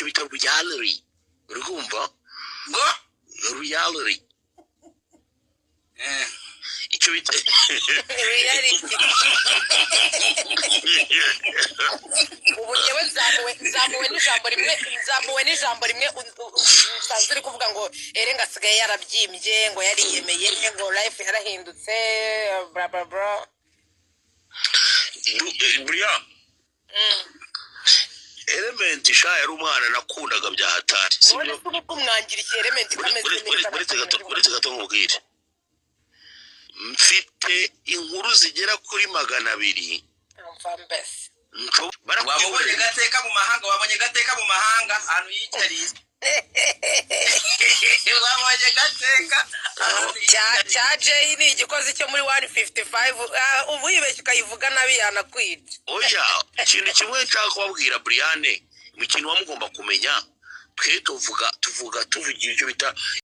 Icyo bita reality, uri kumva? Ngo? Reality. Icyo bita Reality. Ubu njyewe nzamuwe n'ijambo rimwe, nzamuwe n'ijambo rimwe. Usanzwe uri kuvuga ngo ere ngo asigaye yarabyimbye, ngo yariyemeye, ngo life yarahindutse, bla bla bla. Buriya Element sha yari umwana nakundaga bya hatari, None sibyo? se ubu kumwangira iki Element kameze neza? Uretse gato nkubwire, mfite inkuru zigera kuri 200. Mva mbese. Wabonye Barakwihorera. Gateka mu mahanga, wabonye Gateka mu mahanga ahantu yiyicariye? Wabonye Gateka ahantu Cya yiyicariye? Cya Jay ni igikozi cyo muri 155. Ubu wibeshye ukayivuga nabi yanakwica. Oya, ikintu kimwe nshaka kubabwira, Briane, mu kintu muba mugomba kumenya, twe tuvuga tuvugira icyo bita